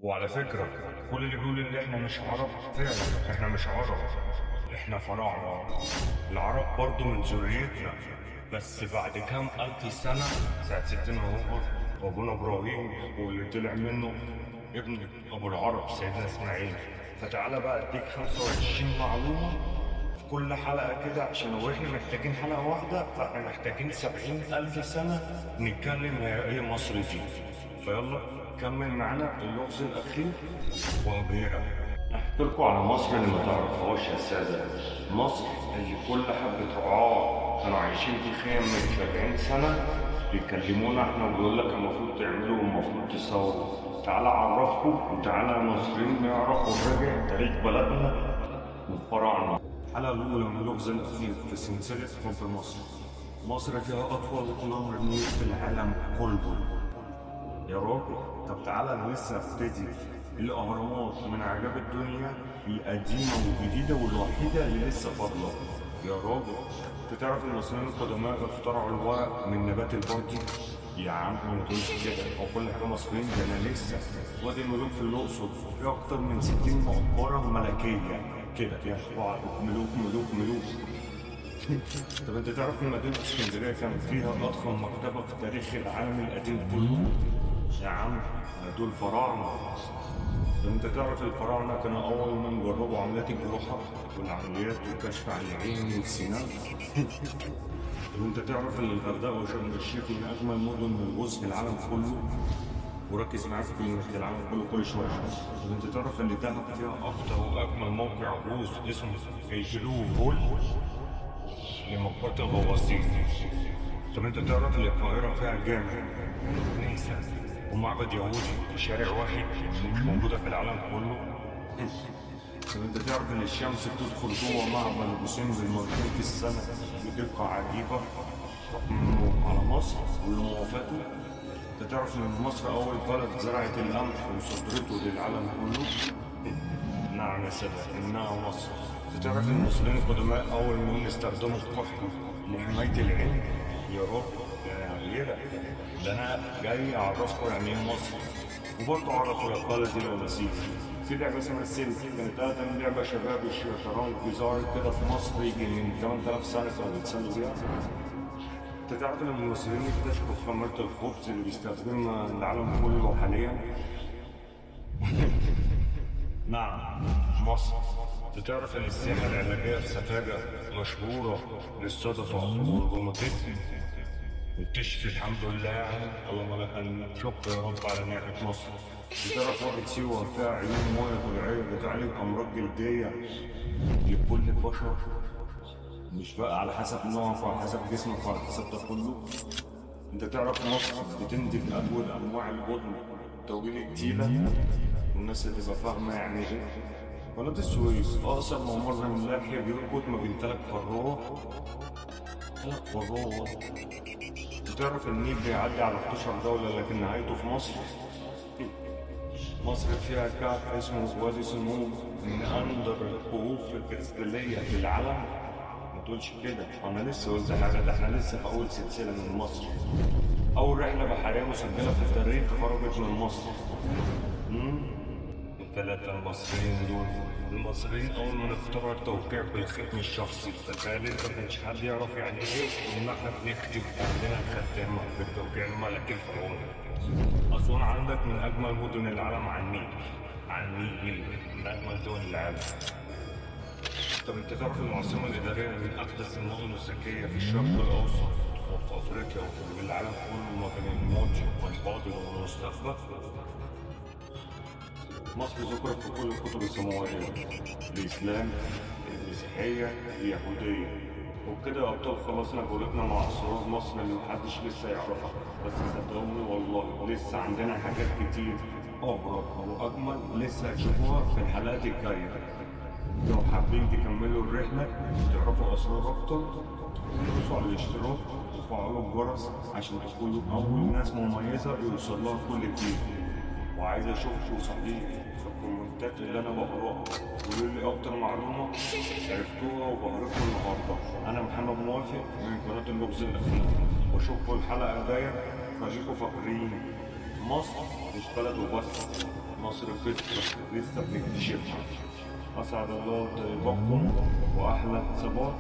وعلى فكرة كل اللي بيقول ان احنا مش عرب، فعلا احنا مش عرب، احنا فراعنة. العرب برضو من ذريتنا، بس بعد كام ألف سنة ساعة ستنا هاجر وابونا ابراهيم واللي طلع منه ابن ابو العرب سيدنا اسماعيل. فتعالى بقى اديك 25 معلومة في كل حلقة كده، عشان لو احنا محتاجين حلقة واحدة فاحنا محتاجين 70,000 سنة نتكلم هي ايه مصر دي. فيلا كمل معانا اللغز الأخير وأبهرك. أحكي لكم على مصر اللي ما تعرفهاش يا سادة. مصر اللي كل حبة رعاة كانوا عايشين في خيم من 70 سنة بيكلمونا احنا وبيقول لك المفروض تعملوا والمفروض تسووا. تعالى أعرفكم وتعالى يا مصريين نعرف ونراجع تاريخ بلدنا وفراعنة. الحلقة الأولى من اللغز الأخير في سلسلة حب مصر. مصر فيها أطول نهر النيل في العالم كله. يا راجل، طب تعالى انا لسه ابتدي. الاهرامات من عجائب الدنيا القديمة والجديده والوحيده اللي لسه فاضلة. يا راجل، انت تعرف المصريين القدماء اخترعوا الورق من نبات البردي؟ يا عم ما تقولش كده، هو كل حاجة مصريين؟ ده انا لسه وادي الملوك في الاقصر في اكتر من 60 مقبره ملكية كده فيها بعض ملوك ملوك ملوك. طب انت تعرف ان مدينة اسكندرية كان فيها اضخم مكتبه في تاريخ العالم القديم كله؟ يا عم دول فراعنة. طب انت تعرف الفراعنة كانوا أول من جربوا عمليات الجراحة والعمليات والكشف عن العين والسنان؟ طب انت تعرف ان الغردقة وشرم الشيخ من أجمل مدن الغوص في العالم كله؟ وركز معايا في كلمة العالم كله كل شوية. طب انت تعرف ان دهب فيها أكتر وأجمل موقع غوص اسمه البلو هول لمقبرة الغواصين؟ طب انت تعرف ان القاهرة فيها جامع وكنيسة ومعبد يهودي في شارع واحد مش موجودة في العالم كله؟ طب انت تعرف ان الشمس بتدخل جوه معبد ابو سمبل مرتين في السنة بدقة عجيبة على مصر ويوم وفاته؟ انت تعرف ان مصر أول بلد زرعت القمح وصدرته للعالم كله؟ نعم يا سادة، إنها مصر. انت تعرف ان المصريين القدماء أول من استخدموا الكحل لحماية العين؟ يا رب يا غيرك، ده انا جاي اعرفكم يعني ايه مصر. وبرضه اعرفوا يا بلدي لو نسيت. في لعبه اسمها السلك، كانت اقدم لعبه شباب الشطرنج ظهرت كده في مصر يجي من 8000 سنة كانوا بيتسلوا بيها. انت تعرف ان المصريين اكتشفوا خميره الخبز اللي بيستخدمها العالم كله حاليا؟ نعم مصر. انت تعرف ان السياحة العلاجية في سفاجه مشهورة للصدفه والروماتيزم وبتشفي الحمد لله يعني. اللهم لك الشكر يا رب على نعمة مصر. بتعرف واحد سيوة فيها عيون مية طبيعية بتعالج أمراض جلدية لكل البشر، مش بقى على حسب نوعك وعلى حسب جسمك وعلى حسب ده كله. انت تعرف مصر بتنتج أجود أنواع القطن توجيه التيلة، والناس اللي تبقى فاهمة يعني ايه. قناة السويس أقصر ممر ملاحي بيربط ما بين 3 قارات. 3 قارات. تعرف النيل بيعدي على 11 دولة لكن نهايته في مصر؟ مصر فيها كهف اسمه وادي سموم من أندر الكهوف الكريستالية في العالم. ما تقولش كده، أنا لسه قلت حاجة، ده احنا لسه في أول سلسلة من مصر. أول رحلة بحرية مسجلة في التاريخ خرجت من مصر. الثلاثة المصريين دول، المصريين أول ما اخترعوا التوقيع بالختم الشخصي. تخيل أنت ما كانش حد يعرف يعني إيه إن إحنا بنكتب عندنا الختامة بالتوقيع الملكي الفرعوني. أسوان عندك من أجمل مدن العالم على النيل، على النيل، من أجمل دول العالم. طب أنت تعرف العاصمة الإدارية من أقدس المدن الذكية في الشرق الأوسط وفي أفريقيا وفي العالم كله ما بين الماضي والحاضر والمستقبل؟ مصر ذكرت في كل الكتب السماوية، الإسلام، المسيحية، اليهودية. وبكده يا أبطال خلصنا جولتنا مع أسرار مصر اللي محدش لسه يعرفها، بس صدقوني والله لسه عندنا حاجات كتير أغرب وأجمل لسه هتشوفوها في الحلقات الجاية. لو حابين تكملوا الرحلة وتعرفوا أسرار أكتر، دوسوا على الاشتراك وفعلوا الجرس عشان تكونوا أول ناس مميزة يوصل لها كل جديد. وعايز اشوفكم صحيح في الكومنتات اللي انا بقراها، قولوا لي اكتر معلومة عرفتوها وبهرتكم النهارده. انا محمد موافق من قناة اللغز الاخير، واشوفكم الحلقة الجاية. خليكم فاكرين مصر مش بلد وبس، مصر فطرة لسه بنكتشفها. أسعد الله طيبكم وأحلى صباح.